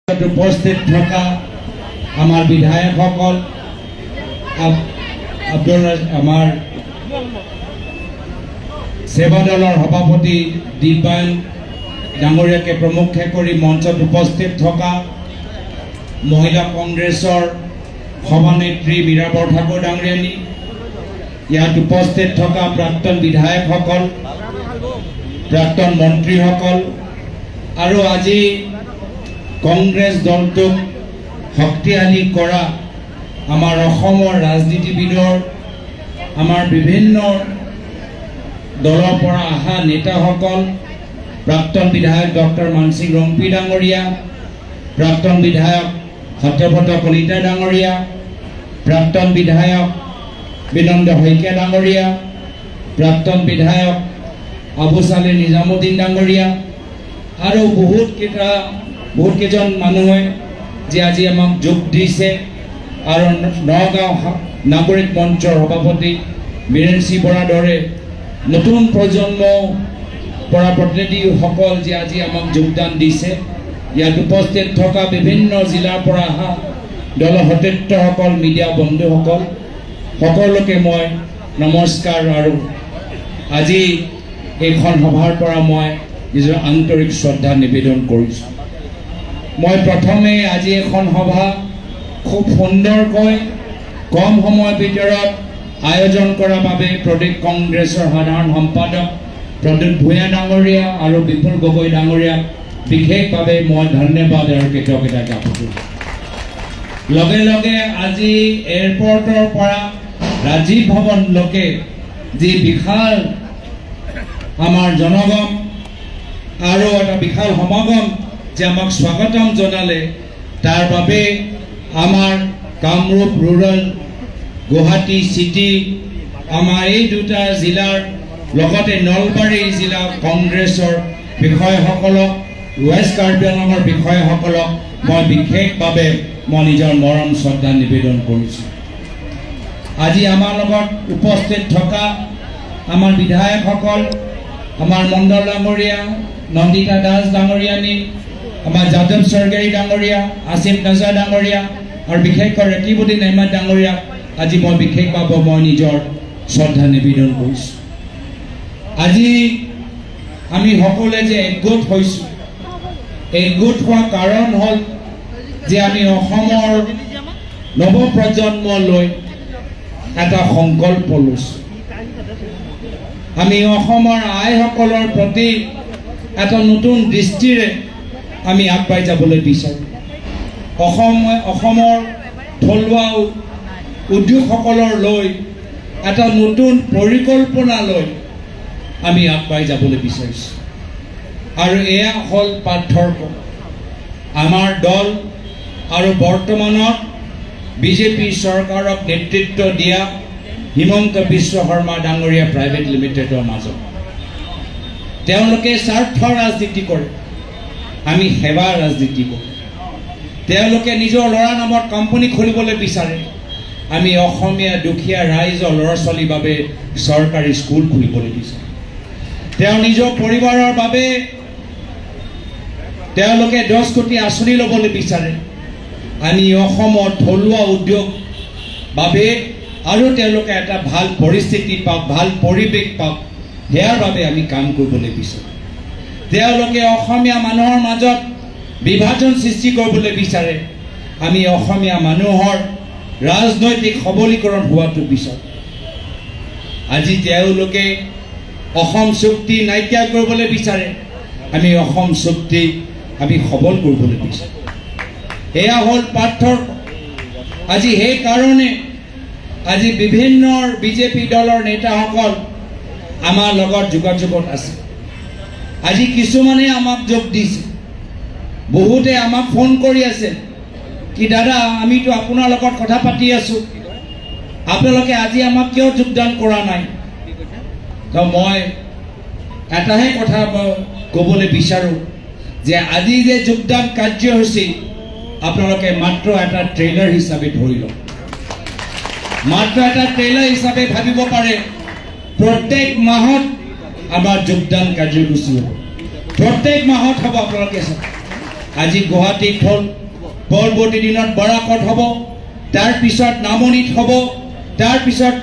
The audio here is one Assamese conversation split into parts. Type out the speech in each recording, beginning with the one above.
উপস্থিত থকা আমাৰ বিধায়কসকল, আব্দুল, আমাৰ সেৱা দলৰ সভাপতি দীপায়ন ডাঙৰীয়াকে প্ৰমুখ্যে কৰি মঞ্চত উপস্থিত থকা মহিলা কংগ্ৰেছৰ সভানেত্ৰী মীৰা বৰঠাকুৰ ডাঙৰীয়ানী, ইয়াত উপস্থিত থকা প্ৰাক্তন বিধায়কসকল, প্ৰাক্তন মন্ত্ৰীসকল আৰু আজি কংগ্ৰেছ দলটোক শক্তিশালী কৰা আমাৰ অসমৰ ৰাজনীতিবিদৰ, আমাৰ বিভিন্ন দলৰ পৰা অহা নেতাসকল, প্ৰাক্তন বিধায়ক ডক্টৰ মানসিং ৰংপি ডাঙৰীয়া, প্ৰাক্তন বিধায়ক সত্যব্ৰত কলিতা ডাঙৰীয়া, প্ৰাক্তন বিধায়ক বিনন্দ শইকীয়া ডাঙৰীয়া, প্ৰাক্তন বিধায়ক আবু চালে নিজামুদ্দিন ডাঙৰীয়া আৰু বহুতকেইজন মানুহে যে আজি আমাক যোগ দিছে আৰু নগাঁও নাগৰিক মঞ্চৰ সভাপতি বীৰেন চি বৰাৰ দৰে নতুন প্ৰজন্ম পৰা প্ৰতিনিধিসকল যে আজি আমাক যোগদান দিছে, ইয়াত উপস্থিত থকা বিভিন্ন জিলাৰ পৰা অহা দলৰ সতীৰ্থসকল, মিডিয়া বন্ধুসকল, সকলোকে মই নমস্কাৰ আৰু আজি এইখন সভাৰ পৰা মই নিজৰ আন্তৰিক শ্ৰদ্ধা নিবেদন কৰিছোঁ। মই প্ৰথমে আজি এখন সভা খুব সুন্দৰকৈ কম সময়ৰ ভিতৰত আয়োজন কৰাৰ বাবে প্ৰদেশ কংগ্ৰেছৰ সাধাৰণ সম্পাদক প্ৰদ্যুৎ ভূঞা ডাঙৰীয়া আৰু বিপুল গগৈ ডাঙৰীয়াক বিশেষভাৱে মই ধন্যবাদ আৰু কৃতজ্ঞতা জ্ঞাপন কৰিছোঁ। লগে লগে আজি এয়াৰপৰ্টৰ পৰা ৰাজীৱ ভৱনলৈকে যি বিশাল আমাৰ জনগণ আৰু এটা বিশাল সমাগম যে আমাক স্বাগতম জনালে, তাৰ বাবে আমাৰ কামৰূপ ৰুৰেল, গুৱাহাটী চিটি, আমাৰ এই দুটা জিলাৰ লগতে নলবাৰী জিলা কংগ্ৰেছৰ বিষয়াসকলক, ৱেষ্ট কাৰ্বি আংলঙৰ বিষয়াসকলক মই বিশেষভাৱে মই নিজৰ মৰম শ্ৰদ্ধা নিবেদন কৰিছোঁ। আজি আমাৰ লগত উপস্থিত থকা আমাৰ বিধায়কসকল, আমাৰ মণ্ডল ডাঙৰীয়া, নন্দিতা দাস ডাঙৰীয়ানী, আমাৰ যাদৱ চৰকাৰী ডাঙৰীয়া, আসিফ নাজাৰ ডাঙৰীয়া আৰু বিশেষকৈ ৰেকিবুদ্দিন আহমেদ ডাঙৰীয়াক আজি মই বিশেষভাৱে মই নিজৰ শ্ৰদ্ধা নিবেদন কৰিছোঁ। আজি আমি সকলোৱে যে একগোট হৈছোঁ, একগোট হোৱাৰ কাৰণ হ'ল যে আমি অসমৰ নৱপ্ৰজন্মলৈ এটা সংকল্প লৈছোঁ। আমি অসমৰ আইসকলৰ প্ৰতি এটা নতুন দৃষ্টিৰে আমি আগবাঢ়ি যাবলৈ বিচাৰোঁ। অসমৰ থলুৱা উদ্যোগসকলৰ লৈ এটা নতুন পৰিকল্পনা লৈ আমি আগবাঢ়ি যাবলৈ বিচাৰিছোঁ আৰু এয়া হ'ল পাৰ্থক্য আমাৰ দল আৰু বৰ্তমানত বিজেপি চৰকাৰক নেতৃত্ব দিয়া হিমন্ত বিশ্ব শৰ্মা ডাঙৰীয়া প্ৰাইভেট লিমিটেডৰ মাজত। তেওঁলোকে স্বাৰ্থ ৰাজনীতি কৰে, আমি সেৱা ৰাজনীতি কৰোঁ। তেওঁলোকে নিজৰ ল'ৰা নামত কোম্পানী খুলিবলৈ বিচাৰে, আমি অসমীয়া দুখীয়া ৰাইজৰ ল'ৰা ছোৱালীৰ বাবে চৰকাৰী স্কুল খুলিবলৈ বিচাৰোঁ। তেওঁ নিজৰ পৰিবাৰৰ বাবে তেওঁলোকে 10 কোটি আঁচনি ল'বলৈ বিচাৰে, আমি অসমৰ থলুৱা উদ্যোগ বাবে আৰু তেওঁলোকে এটা ভাল পৰিস্থিতি পাওক, ভাল পৰিৱেশ পাওক, সেয়াৰ বাবে আমি কাম কৰিবলৈ বিচাৰোঁ। তেওঁলোকে অসমীয়া মানুহৰ মাজত বিভাজন সৃষ্টি কৰিবলৈ বিচাৰে, আমি অসমীয়া মানুহৰ ৰাজনৈতিক সবলীকৰণ হোৱাটো বিচাৰোঁ। আজি তেওঁলোকে অসম চুক্তি নাইকিয়া কৰিবলৈ বিচাৰে, আমি অসম চুক্তি আমি সবল কৰিবলৈ বিচাৰোঁ। এয়া হ'ল পাৰ্থক্য। আজি সেইকাৰণে আজি বিভিন্ন বিজেপি দলৰ নেতাসকল আমাৰ লগত যোগাযোগত আছে। আজি কিছুমানে আমাক যোগ দিছে, বহুতে আমাক ফোন কৰি আছে কি দাদা আমিতো আপোনাৰ লগত কথা পাতি আছোঁ, আপোনালোকে আজি আমাক কিয় যোগদান কৰা নাই? তো মই এটাহে কথা ক'বলৈ বিচাৰোঁ যে আজি যে যোগদান কাৰ্যসূচী আপোনালোকে মাত্ৰ এটা ট্ৰেইলাৰ হিচাপে ধৰি লওক, মাত্ৰ এটা ট্ৰেইলাৰ হিচাপে ভাবিব পাৰে। প্ৰত্যেক মাহত আমাৰ যোগদান কাৰ্যসূচী হ'ব, প্ৰত্যেক মাহত হ'ব। আপোনালোকে চাওক। আজি গুৱাহাটীত হ'ল, পৰৱৰ্তী দিনত বৰাকত হ'ব, তাৰপিছত নামনিত হ'ব, তাৰপিছত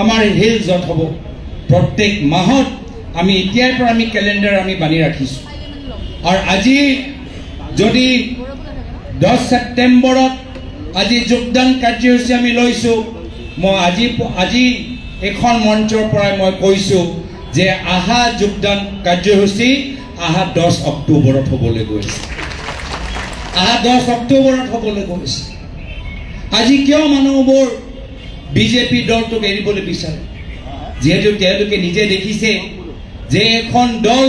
আমাৰ হিলছত হ'ব। প্ৰত্যেক মাহত আমি এতিয়াৰ পৰা আমি কেলেণ্ডাৰ আমি বান্ধি ৰাখিছোঁ। আৰু আজি যদি 10 ছেপ্টেম্বৰত আজি যোগদান কাৰ্যসূচী আমি লৈছোঁ, মই আজি এইখন মঞ্চৰ পৰাই মই কৈছোঁ যে আহা যোগদান কাৰ্যসূচী আহা 10 অক্টোবৰত হ'বলৈ গৈছে, আহা 10 অক্টোবৰত হ'বলৈ গৈছে। আজি কিয় মানুহবোৰ বিজেপি দলটোক এৰিবলৈ বিচাৰে? যিহেতু তেওঁলোকে নিজে দেখিছে যে এখন দল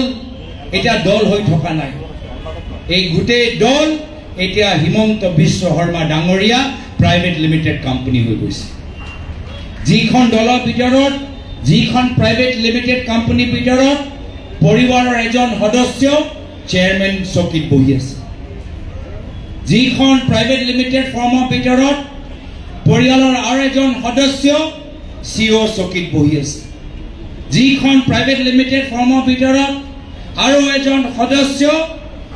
এতিয়া দল হৈ থকা নাই, এই গোটেই দল এতিয়া হিমন্ত বিশ্ব শৰ্মা ডাঙৰীয়া প্ৰাইভেট লিমিটেড কোম্পানী হৈ গৈছে। যিখন দলৰ ভিতৰত, যিখন প্ৰাইভেট লিমিটেড কোম্পানীৰ ভিতৰত পৰিবাৰৰ এজন সদস্য চেয়াৰমেন চকীত বহি আছে, যিখন প্ৰাইভেট লিমিটেড ফৰ্মৰ ভিতৰত পৰিয়ালৰ আৰু এজন সদস্য চিঅ' চকীত বহি আছে, যিখন প্ৰাইভেট লিমিটেড ফৰ্মৰ ভিতৰত আৰু এজন সদস্য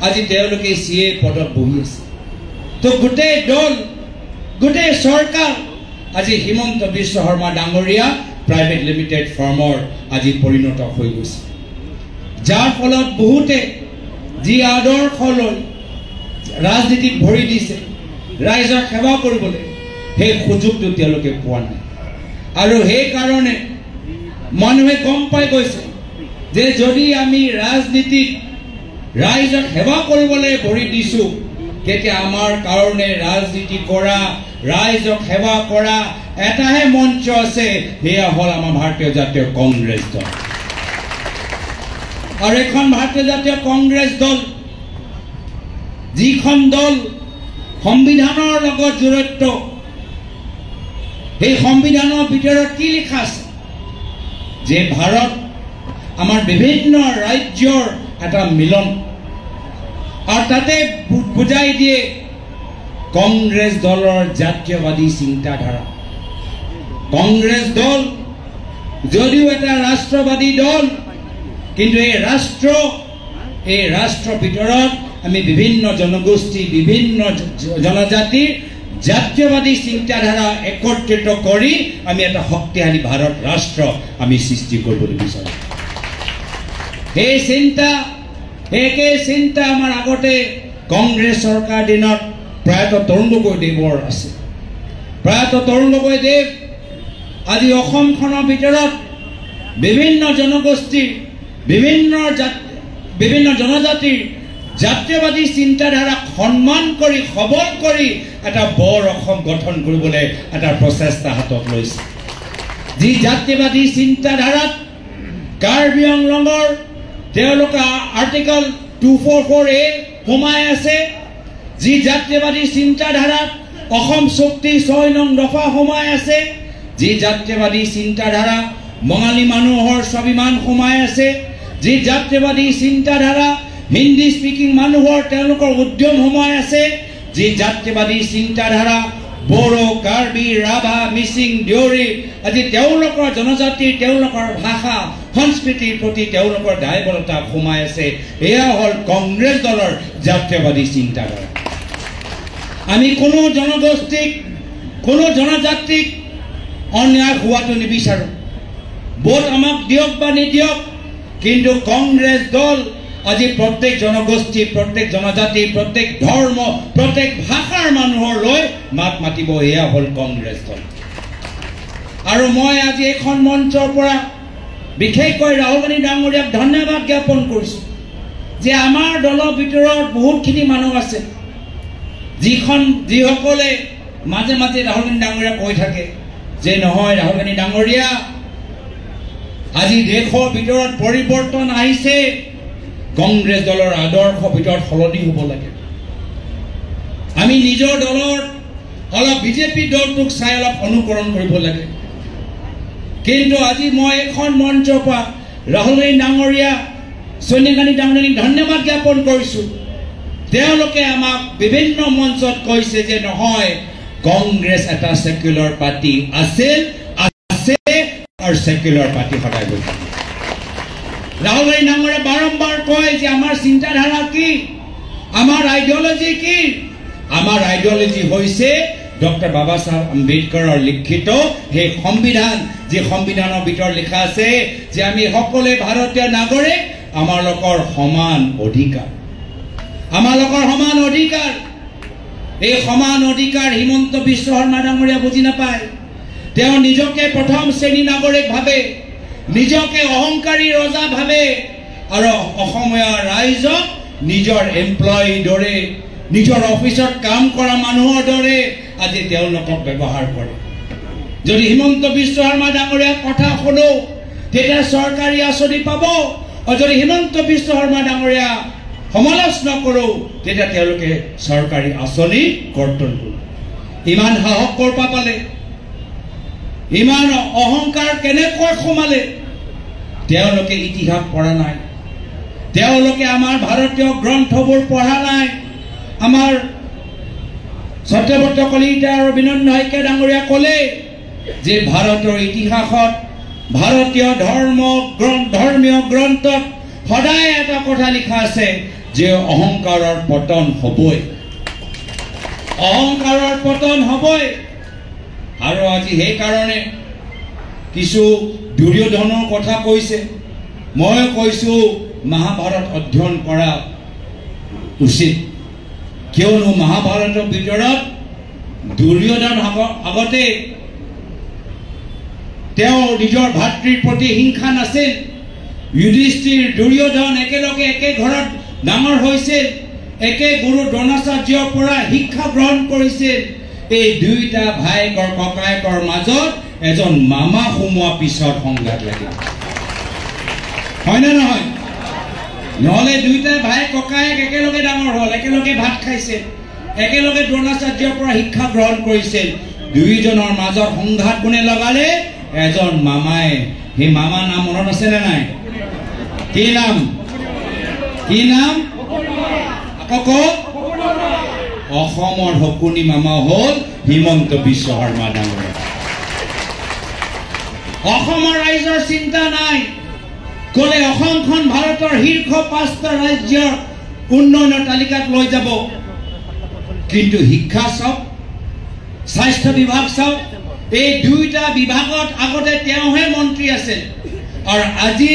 আজি তেওঁলোকে চি এ পদত বহি আছে। তো গোটেই দল, গোটেই চৰকাৰ আজি হিমন্ত বিশ্ব শৰ্মা ডাঙৰীয়া প্ৰাইভেট লিমিটেড ফৰ্মৰ আজি পৰিণত হৈ গৈছে। যাৰ ফলত বহুতে যি আদৰ্শ লৈ ৰাজনীতিত ভৰি দিছে, ৰাইজক সেৱা কৰিবলৈ, সেই সুযোগটো তেওঁলোকে পোৱা নাই। আৰু সেইকাৰণে মানুহে গম পাই গৈছে যে যদি আমি ৰাজনীতিত ৰাইজক সেৱা কৰিবলৈ ভৰি দিছোঁ, তেতিয়া আমাৰ কাৰণে ৰাজনীতি কৰা, ৰাইজক সেৱা কৰা এটাহে মঞ্চ আছে, সেয়া হ'ল আমাৰ ভাৰতীয় জাতীয় কংগ্ৰেছ দল। আৰু এখন ভাৰতীয় জাতীয় কংগ্ৰেছ দল, যিখন দল সংবিধানৰ লগত জড়িত, সেই সংবিধানৰ ভিতৰত কি লিখা আছে যে ভাৰত আমাৰ বিভিন্ন ৰাজ্যৰ এটা মিলন, আৰু তাতে বুজাই দিয়ে কংগ্ৰেছ দলৰ জাতীয়বাদী চিন্তাধাৰা। কংগ্ৰেছ দল যদিও এটা ৰাষ্ট্ৰবাদী দল, কিন্তু এই ৰাষ্ট্ৰৰ ভিতৰত আমি বিভিন্ন জনগোষ্ঠী, বিভিন্ন জনজাতিৰ জাতীয়বাদী চিন্তাধাৰা একত্ৰিত কৰি আমি এটা শক্তিশালী ভাৰত ৰাষ্ট্ৰ আমি সৃষ্টি কৰিবলৈ বিচাৰোঁ। সেই চিন্তা, একে চিন্তা আমাৰ আগতে কংগ্ৰেছ চৰকাৰ দিনত প্ৰয়াত তৰুণ গগৈ দেৱৰ আছে। প্ৰয়াত তৰুণ গগৈ দেৱ আজি অসমখনৰ ভিতৰত বিভিন্ন জনগোষ্ঠীৰ, বিভিন্ন জনজাতিৰ জাতীয়বাদী চিন্তাধাৰাক সন্মান কৰি, সবল কৰি এটা বৰ অসম গঠন কৰিবলৈ এটা প্ৰচেষ্টা হাতত লৈছে। যি জাতীয়বাদী চিন্তাধাৰাত কাৰ্বি আংলঙৰ তেওঁলোকে আৰ্টিকল 244A সোমাই আছে, যি জাতীয়বাদী চিন্তাধাৰাত অসম চুক্তি 6 নং দফা সোমাই আছে, যি জাতীয়বাদী চিন্তাধাৰা বঙালী মানুহৰ স্বাভিমান সোমাই আছে, যি জাতীয়বাদী চিন্তাধাৰা হিন্দী স্পিকিং মানুহৰ তেওঁলোকৰ উদ্যম সোমাই আছে, যি জাতীয়বাদী চিন্তাধাৰা বড়ো, কাৰ্বি, ৰাভা, মিচিং, দেউৰী আজি তেওঁলোকৰ জনজাতিৰ, তেওঁলোকৰ ভাষা সংস্কৃতিৰ প্ৰতি তেওঁলোকৰ দায়বদ্ধতা সোমাই আছে, এয়া হ'ল কংগ্ৰেছ দলৰ জাতীয়বাদী চিন্তাধাৰা। আমি কোনো জনগোষ্ঠীক, কোনো জনজাতিক অন্যায় হোৱাটো নিবিচাৰোঁ। ভোট আমাক দিয়ক বা নিদিয়ক, কিন্তু কংগ্ৰেছ দল আজি প্ৰত্যেক জনগোষ্ঠী, প্ৰত্যেক জনজাতি, প্ৰত্যেক ধৰ্ম, প্ৰত্যেক ভাষাৰ মানুহৰ লৈ মাত মাতিব, এয়া হ'ল কংগ্ৰেছ দল। আৰু মই আজি এইখন মঞ্চৰ পৰা বিশেষকৈ ৰাহুল গান্ধী ডাঙৰীয়াক ধন্যবাদ জ্ঞাপন কৰিছোঁ যে আমাৰ দলৰ ভিতৰত বহুতখিনি মানুহ আছে যিসকলে মাজে মাজে ৰাহুল গান্ধী ডাঙৰীয়া কৈ থাকে যে নহয় ৰাহুল গান্ধী ডাঙৰীয়া, আজি দেশৰ ভিতৰত পৰিৱৰ্তন আহিছে, কংগ্ৰেছ দলৰ আদৰ্শ ভিতৰত সলনি হ'ব লাগে। আমি নিজৰ দলৰ অলপ বিজেপি দলটোক চাই অলপ অনুকৰণ কৰিব লাগে। কিন্তু আজি মই এখন মঞ্চৰ পৰা ৰাহুল গান্ধী ডাঙৰীয়া, সোনিয়া গান্ধী ডাঙৰীয়াক ধন্যবাদ জ্ঞাপন কৰিছোঁ। তেওঁলোকে আমাক বিভিন্ন মঞ্চত কৈছে যে নহয়, কংগ্ৰেছ এটা ছেকুলাৰ পাৰ্টি আছিল, আছে আৰু ছেকুলাৰ পাৰ্টি সদায় হৈ থাকিব। ৰাহুল গান্ধী ডাঙৰীয়া বাৰম্বাৰ কয় যে আমাৰ চিন্তাধাৰা কি? আমাৰ আইডিঅলজি কি? আমাৰ আইডিঅলজি হৈছে ডক্টৰ বাবা চাহেব আম্বেদকাৰৰ লিখিত সেই সংবিধান, যি সংবিধানৰ ভিতৰত লিখা আছে যে আমি সকলোৱে ভাৰতীয় নাগৰিক, আমালোকৰ সমান অধিকাৰ, আমালোকৰ সমান অধিকাৰ। এই সমান অধিকাৰ হিমন্ত বিশ্ব শৰ্মা ডাঙৰীয়া বুজি নাপায়। তেওঁ নিজকে প্ৰথম শ্ৰেণী নাগৰিক ভাবে, নিজকে অহংকাৰী ৰজা ভাবে, আৰু অসমীয়া ৰাইজক নিজৰ এমপ্লয়ীৰ দৰে, নিজৰ অফিচত কাম কৰা মানুহৰ দৰে আজি তেওঁলোকক ব্যৱহাৰ কৰে। যদি হিমন্ত বিশ্ব শৰ্মা ডাঙৰীয়াৰ কথা শুনো তেতিয়া চৰকাৰী আঁচনি পাব, আৰু যদি হিমন্ত বিশ্ব শৰ্মা ডাঙৰীয়া সমালোচনা কৰোঁ তেতিয়া তেওঁলোকে চৰকাৰী আঁচনি কৰ্তন কৰিব। ইমান সাহস ক'ৰ পৰা পালে? ইমান অহংকাৰ কেনেকৈ সোমালে? তেওঁলোকে ইতিহাস পঢ়া নাই, তেওঁলোকে আমাৰ ভাৰতীয় গ্ৰন্থবোৰ পঢ়া নাই। আমাৰ সত্যব্ৰত কলিতা আৰু বিনন্দ শইকীয়া ডাঙৰীয়া ক'লে যে ভাৰতৰ ইতিহাসত ভাৰতীয় ধৰ্মীয় গ্ৰন্থত সদায় এটা কথা লিখা আছে যে অহংকাৰৰ পতন হ'বই, অহংকাৰৰ পতন হ'বই। আৰু আজি সেইকাৰণে কিছু দুৰ্যোধনৰ কথা কৈছে। মই কৈছোঁ মহাভাৰত অধ্যয়ন কৰা উচিত, কিয়নো মহাভাৰতৰ ভিতৰত দুৰ্যোধন আগতে তেওঁ নিজৰ ভাতৃৰ প্ৰতি হিংসা নাছিল। যুধিষ্ঠিৰ দুৰ্যোধন একেলগে একে ঘৰত ডাঙৰ হৈছিল, একে গুৰু দ্ৰোণাচাৰ্যৰ পৰা শিক্ষা গ্ৰহণ কৰিছিল। এই দুয়োটা ভায়েকৰ ককায়েকৰ মাজত এজন মামা সোমোৱা পিছত সংঘাত লাগিল, হয়নে নহয়? নহ'লে দুয়োটা ভাই ককায়েক একেলগে ডাঙৰ হ'ল, একেলগে ভাত খাইছিল, একেলগে দ্ৰোণাচাৰ্যৰ পৰা শিক্ষা গ্ৰহণ কৰিছিল। দুয়োজনৰ মাজত সংঘাত কোনে লগালে? এজন মামাই। সেই মামাৰ নাম মনত আছেনে নাই? কি নাম? কি নাম? আকৌ কওক। অসমৰ শকুনি মামা হ'ল হিমন্ত বিশ্ব শৰ্মা ডাঙৰীয়া। অসমৰ ৰাইজৰ চিন্তা নাই, ক'লে অসমখন ভাৰতৰ শীৰ্ষ 5টা ৰাজ্যৰ উন্নয়নৰ তালিকাত লৈ যাব। কিন্তু শিক্ষা চাওক, স্বাস্থ্য বিভাগ চাওক, এই দুয়োটা বিভাগত আগতে তেওঁহে মন্ত্ৰী আছিল। আৰু আজি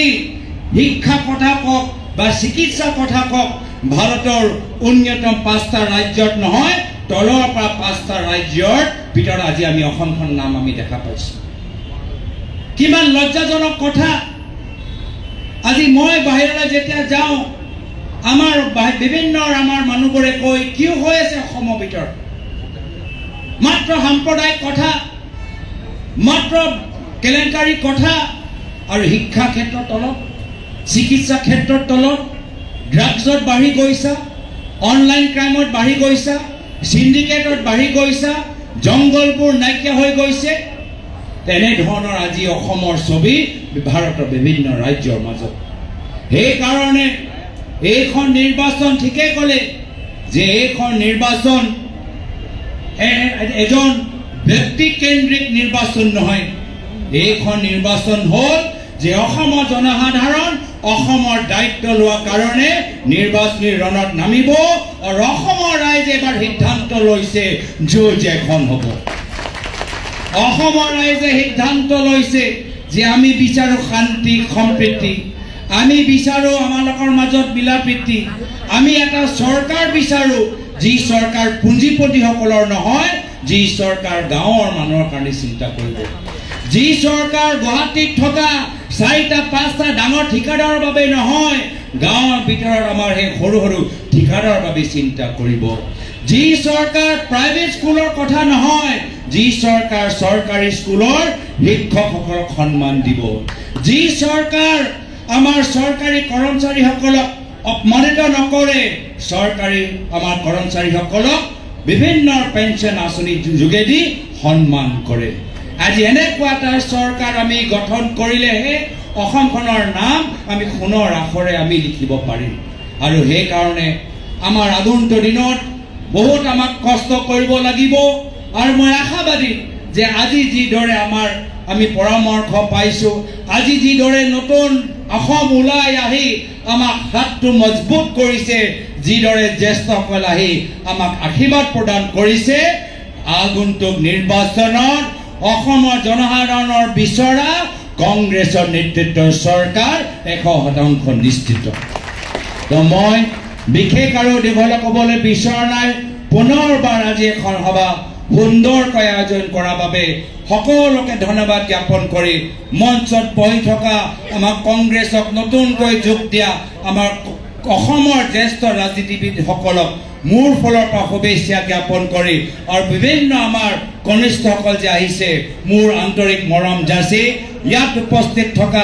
শিক্ষা কথা কওক বা চিকিৎসা কথা কওক, ভাৰতৰ অন্যতম 5টা ৰাজ্যত নহয়, তলৰ পৰা 5টা ৰাজ্যৰ ভিতৰত আজি আমি অসমখন নাম আমি দেখা পাইছোঁ। কিমান লজ্জাজনক কথা। আজি মই বাহিৰলৈ যেতিয়া যাওঁ, আমাৰ বিভিন্ন আমাৰ মানুহবোৰে কয় কি হৈ আছে অসমৰ ভিতৰত? মাত্ৰ সাম্প্ৰদায়িক কথা, মাত্ৰ কেলেংকাৰী কথা, আৰু শিক্ষা ক্ষেত্ৰত তলত, চিকিৎসা ক্ষেত্ৰত তলত, ড্ৰাগছত বাঢ়ি গৈছা, অনলাইন ক্ৰাইমত বাঢ়ি গৈছা, চিণ্ডিকেটত বাঢ়ি গৈছা, জংঘলবোৰ নাইকিয়া হৈ গৈছে। তেনেধৰণৰ আজি অসমৰ ছবি ভাৰতৰ বিভিন্ন ৰাজ্যৰ মাজত। সেইকাৰণে এইখন নিৰ্বাচন ঠিকে ক'লে যে এইখন নিৰ্বাচন এজন ব্যক্তিকেন্দ্ৰিক নিৰ্বাচন নহয়। এইখন নিৰ্বাচন হ'ল যে অসমৰ জনসাধাৰণ অসমৰ দায়িত্ব লোৱাৰ কাৰণে নিৰ্বাচনী ৰণত নামিব, আৰু অসমৰ ৰাইজে এবাৰ সিদ্ধান্ত লৈছে যুঁজ এখন হ'ব। অসমৰ ৰাইজে সিদ্ধান্ত লৈছে যে আমি বিচাৰোঁ শান্তি সম্প্ৰীতি, আমি বিচাৰোঁ আমালোকৰ মাজত মিলা প্ৰীতি, আমি এটা চৰকাৰ বিচাৰোঁ যি চৰকাৰ পুঁজিপতিসকলৰ নহয়, যি চৰকাৰ গাঁৱৰ মানুহৰ কাৰণে চিন্তা কৰিব, যি চৰকাৰ গুৱাহাটীত থকা 4টা 5টা ডাঙৰ ঠিকাদাৰৰ বাবে নহয়, গাঁৱৰ ভিতৰত আমাৰ সেই সৰু সৰু ঠিকাদাৰৰ বাবে চিন্তা কৰিব, যি চৰকাৰ প্ৰাইভেট স্কুলৰ কথা নহয়, যি চৰকাৰ চৰকাৰী স্কুলৰ শিক্ষকসকলক সন্মান দিব, যি চৰকাৰ আমাৰ চৰকাৰী কৰ্মচাৰীসকলক অপমানিত নকৰে, চৰকাৰী আমাৰ কৰ্মচাৰীসকলক বিভিন্ন পেঞ্চন আঁচনিৰ যোগেদি সন্মান কৰে। আজি এনেকুৱা এটা চৰকাৰ আমি গঠন কৰিলেহে অসমখনৰ নাম আমি সোণৰ আখৰে আমি লিখিব পাৰিম। আৰু সেইকাৰণে আমাৰ আগন্তুক দিনত বহুত আমাক কষ্ট কৰিব লাগিব। আৰু মই আশাবাদী যে আজি যিদৰে আমি পৰামৰ্শ পাইছোঁ, আজি যিদৰে নতুন অসম ওলাই আহি আমাক হাতটো মজবুত কৰিছে, যিদৰে জ্যেষ্ঠসকল আহি আমাক আশীৰ্বাদ প্ৰদান কৰিছে, আগন্তুক নিৰ্বাচনত অসমৰ জনসাধাৰণৰ বিচৰা কংগ্ৰেছৰ নেতৃত্বৰ চৰকাৰ 100% নিশ্চিত। তো মই বিশেষ আৰু দীঘলে ক'বলৈ বিচৰা নাই। পুনৰবাৰ আজি এখন সভা সুন্দৰকৈ আয়োজন কৰাৰ বাবে সকলোকে ধন্যবাদ জ্ঞাপন কৰি মঞ্চত বহি থকা আমাৰ কংগ্ৰেছক নতুনকৈ যোগ দিয়া আমাৰ অসমৰ জ্যেষ্ঠ ৰাজনীতিবিদসকলক মোৰ ফালৰ পৰা শুভেচ্ছা জ্ঞাপন কৰি আৰু বিভিন্ন আমাৰ কনিষ্ঠসকল যে আহিছে মোৰ আন্তৰিক মৰম যাচি ইয়াত উপস্থিত থকা